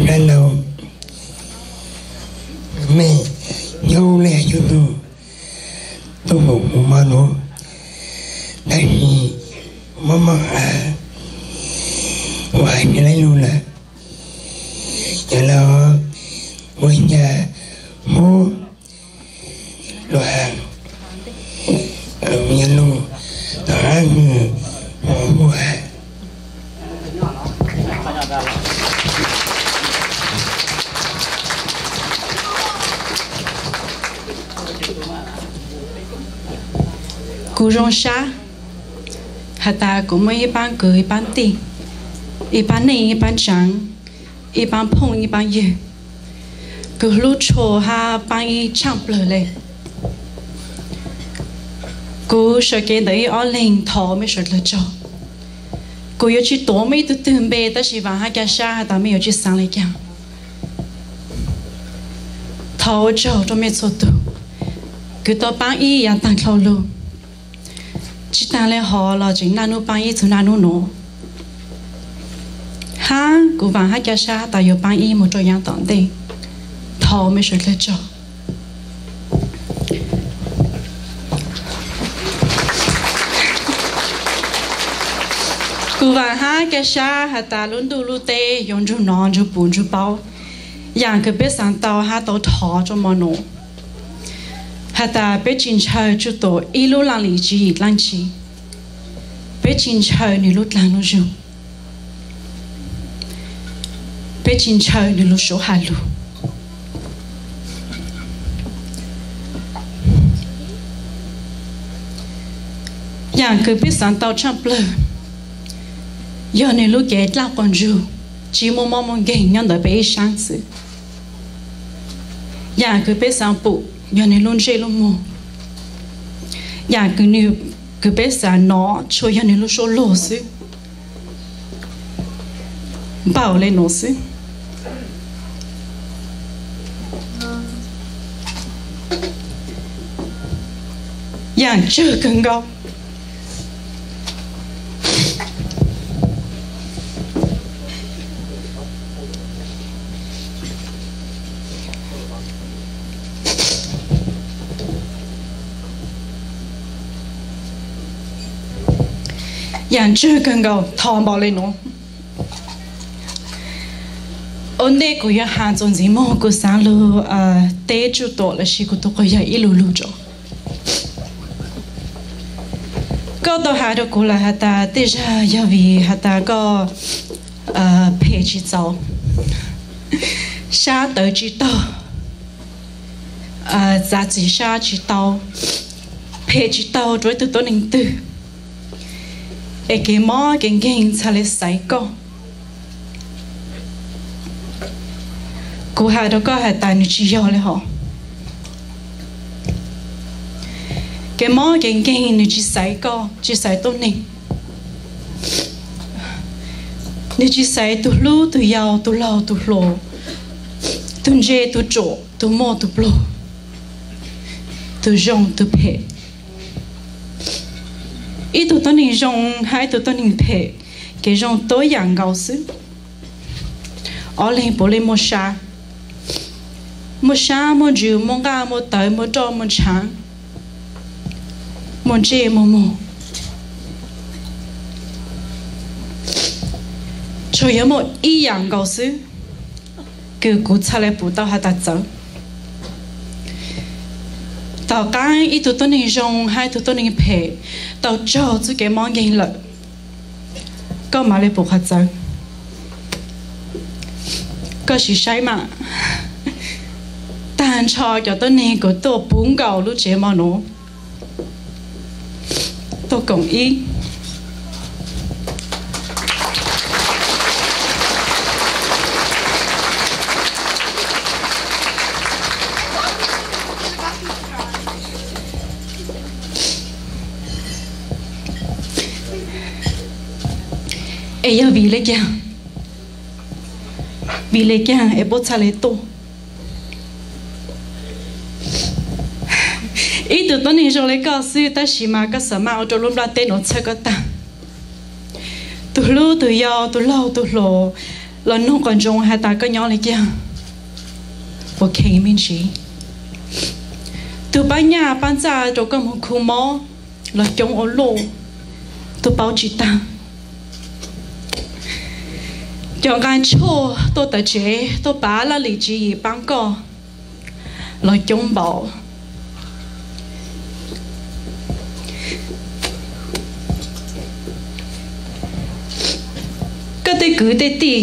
Dab laug, mej nyob ua le yug tug tuaj pum kuv mo nuav, tab sis mob mob av, kuv has tsis laib lug lawm. Cov laug, ua cas Hmoob luag has, yog lug tom qab nwg ua muaj has. Kuv zoo sab has tas kuv muaj ib paab kwv ib paab tij, ib paab neej ib paab tsaav, ib paab phooj ib paab ywg, kws hlub tshua hab paab ib tshaaj plawg le. Kuv sawv kev ntawm ib ob leeg thov mej suav dlawg tsaug. Kuv yuav tsi tuav mej ib tug twg npe tab sis vaam hab ca sab has tas mej yuav tsi xaav le caag. Thov ua tsaug rua mej txhua tug, kws tau paab ib yav taag dlhau lug. Tsi taag le hov los tseem naj nub paab ib txug naj nub nuav, hab kuv vaam hab ca sab tas yuav paab ib moog rua yaav tom ntej. Thov mej suav dlawg tsaug. Kuv vaam hab ca sab has tas lub ntuj lub teb yuav ntsug nov ntsug pum ntsug paub, yaam kws peb xaav tau hab tau thov rua mo nuav, has tas peb tsi ntshaw tsuj tuam ib lub laaj lim tswv yim dlaab tsi, peb tsi ntshaw nwg lub dlaag lub zug, peb tsi ntshaw nwg lub suab has lug. Yaam kws peb xaav tau tshaaj plawg, yog nwg lub cev dlaaj quas ntsug, tsi muaj mob muaj nkeeg nyob ntawm peb ib saab xwb. Yaam kws peb xaav pum, yog nwg lub ntsej lub muag. Yaam kws, kws peb xaav nov tshua yog nwg lub suab luag xwb. Npaum le nuav xwb. Yaam tsawg kawg nkaus. Yaam tsawg kawg nkaus thov npaum le nuav. Ua ntej kuv yuav has txuas ntxiv moog, kuv xaav lug teb tsuj tuam lossis kuv tug quas yawg ib lu lug tso. Koj tau has rua kuv lawm has tas tej zag yog vim has tas koj phem tsis txaus, sab tawv tsis taug, txav txim sab tsis tau, phem tsis tau rua ib tug tuab neeg twg, es kev mob kev nkeeg txhad le xaiv koj. Kuv has rua koj has tas nwg tsis yog le hov. Kev mob kev nkeeg nwg tsi xaiv koj, tsi xaiv tuab neeg. Nwg tsi xaiv tug hlub tug yau, tug laug tug hluas, tug ntse tug tsuam, tug muaj tug pluag, tug zoo tug phem. Ib tug tuab neeg zoo hab ib tug tuab neeg phem, kev zoo tuab yaam nkaus xwb. Ob leeg puav leej muaj sab, muaj sab muaj ntsws, muaj nqaj muaj tawv, muaj roj muaj ntshaav, muaj ntsej muaj muag. Tsuas yuav muaj ib yaam nkaus xwb, kws kuv txhad le pum tau has tas txawv. Tom qaab ib tug tuab neeg zoo hab ib tug tuab neeg phem tau raug txuj kev mob nkeeg lawm, koj mam le pum qhov txawv. Koj sim saib mas, taag nrho cov tuab neeg kuv tuaj puv nkaus lub tsev mo nuav, tuaj koom ib Es yog vim le caag? Vim le caag es puab txhad le tuaj? Ib tug tuab neeg zoo le koj xwb tab sis mas koj xav maj ua rua lub nplaj teb nuav txhawb koj taag. Tug hlub tug yau, tug laug tug hluas, los nug qhov ntsoov has tas koj nyob li cas, puas kheev me ntsis. Tug pab nyaj pab ntxaj rau koj moog khu mob los coob ua luaj, tug paub tsi taag. Cov nqaa tshuaj tuaj tawm tsev tuaj pav laj lim tswv yim paab koj los coob npaum. Koj tej kwv tej tij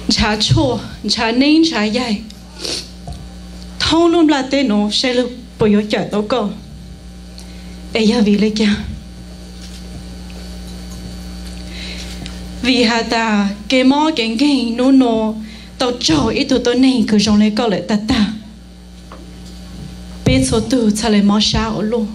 ntshav tshuaj ntshav neeb ntshav yaig thoob lub nplaj teb nuav saib lug puas yuav cawm tau koj, es yog vim le caag? Vim has tas kev mob kev nkeeg nub nua tau raug ib tug tuab neeg kws zoo le koj lawm tag tag, peb txhua tug txhad le mob sab ua luaj.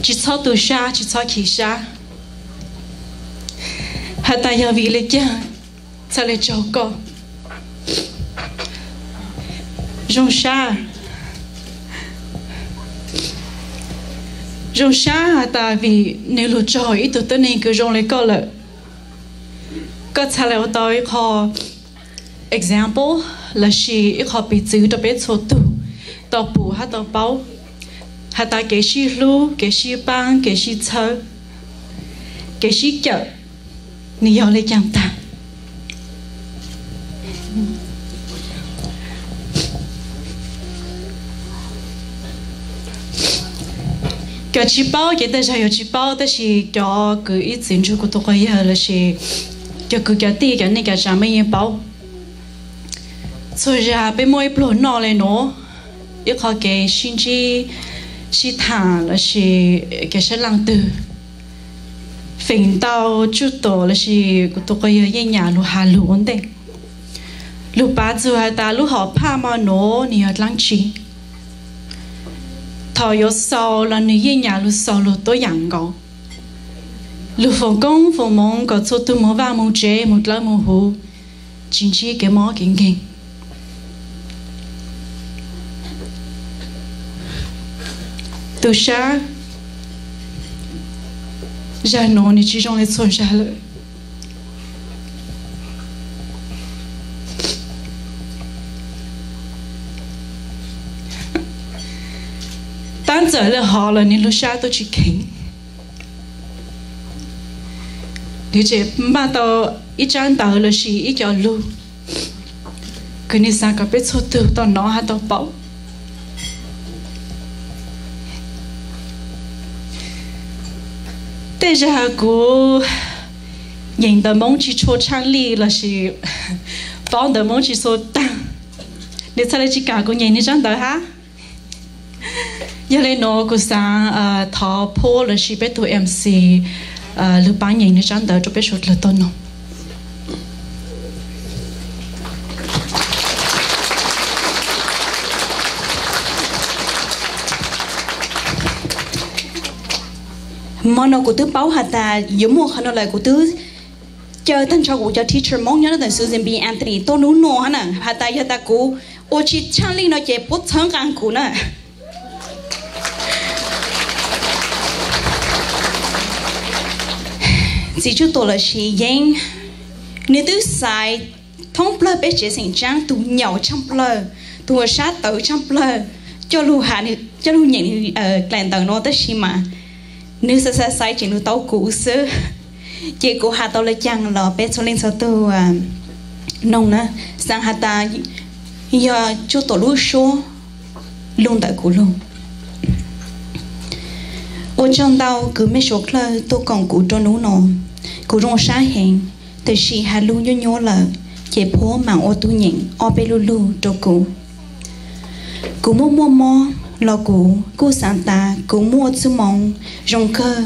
Tsi txhob tu sab, tsi txhob chim sab. Has tas yog vim le caag txhad le raug koj. Zoo sab, zoo sab has tas vim nwg lug raug ib tug tuab neeg kws zoo le koj lawm, koj txhad le ua tau ib qho example lossis ib qho piv txwv rau peb txhua tug tau pum hab tau paub has tas kev sib hlub, kev sib paab, kev sib txhawb, kev sib cawm, nwg yog le caag tag. Cov tsi paub ces tej zag yuav tsi paub, tab sis cov kws ib txwm nrug kuv tug quas yawg lossis cov kwv cov tij cov neej cov tsav mej yeej paub. Txhua zag peb muaj ib pluag noj le nuav, ib qho kev sib ntsib, sib tham lossis kev sab laaj twg feem ntau Tsuj Tuam lossis kuv tug quas yawg yeej nyam lug has lug ua ntej, lug pav txug has tas lub hom phaj mo nuav nwg yog dlaab tsi. Thaum yuav xaus los nwg yeej nyam lug xaus lug tuab yaam nkaus, lug foom koob foom moov kom txhua tug moog vaaj moog tsev moog dlawb moog huv, tsi ntsib kev mob kev nkeeg. Tu sab, zag nuav nwg tsi zoo le txhua zag lawm. Tab txawm le hov los nwg lub sab tuaj tsi kheev. Nwg tseem npaj tau ib tsab ntawv lossis ib co lug kws nwg xaav kom peb txhua tug tau nov hab tau paub. Tej zag kuv nyeem ntawv Moob tsi tshua tshaaj lij lossis paub ntawv Moob tsi tshua taag, nwg txhad le tsi kam kuv nyeem nwg tsab ntawv hab. Yog le nuav kuv xaav thov Phub lossis peb tug MC lug paab nyeem nwg tsab ntawv rua peb suav dlawg tau noog. Mo no kuv twb paub has tas yuav muaj qhov no lawm, kuv twb caw tag nrho kuv cov teacher Moob nyob ntawm Susan B. Anthony tuaj nub nua hab na, has tas yog tas kuv ua tsi tshaaj lij no ces puab txhawb nqaa kuv na. Txiv Tsuj Tuam lossis Yeeb, nwg twb xaiv thoob plawg peb tsev xeem tsaab tug nyaum tshaaj plawg, tug ua sab tawv tshaaj plawg, coj lug nyeem dlaim ntawv no tab sis mas nwg xaiv xaiv xaiv tseem lug tau kuv xwb. Ces kuv has tau le caag los peb txhua leej txhua tug noog na, xaav has tas yog Tsuj Tuam lub suab lug ntawm kuv lug. Ua tsaug ntau kws mej suav dlawg tuaj koom kuv rua nub no. Kuv zoo sab heev, tab sis has lug nyuaj nyuaj lawm, ces Phub maam ua tug nyeem ob peb lub lug rua kuv. Kuv muaj muaj mob los kuv kuj xaav tas kuv muaj txuj moo zoo kawg,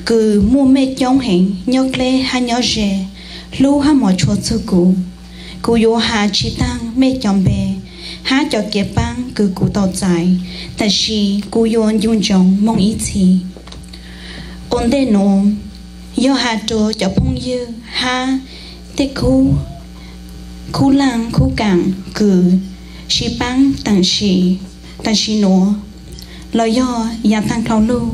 kws muaj mej coob heev nyob dleb hab nyob ze, hlub hab mos tshua txug kuv. Kuv yuav has tsi taag mej cov npe hab cov kev paab kws kuv tau txais, tab sis kuv yuav ncu ntsoov moog ib txhis. Ua ntej nuav, yog has rua cov phooj ywg hab tej khub laaj khub kaam kws sib paab taam sim nuav, los yog yaav taag dlhau lug,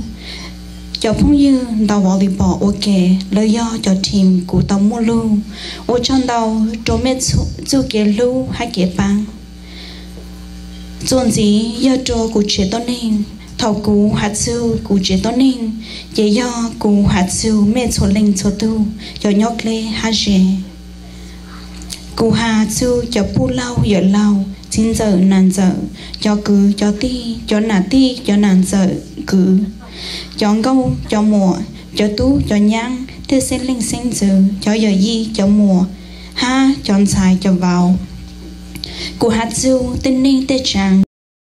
Cov phooj ywg ntaus volleyball ua ke, lawv yog cov team kuv tau muaj lug. Ua tsaug ntau rau mej txuj kev hlub hab kev paab. Txuas ntxiv yog rua kuv tsev tuab neeg. Thaus kuv has txug kuv tsev tuab neeg, ces yog kuv has txug mej txhua leej txhua tug cov nyob dleb hab ze. Kuv has txug cov puj laug yawm laug, txiv ntxawm nam ntxawm, cov kwv cov tij, cov nam tij cov nam ntxawm kwv, cov nkauj cov muam, cov tub cov nyaab, tej xeeb leej xeeb ntxwv, cov yawm yij cov muam, hab cov ntxhais cov vauv. Kuv has txug tej neej tej tsaa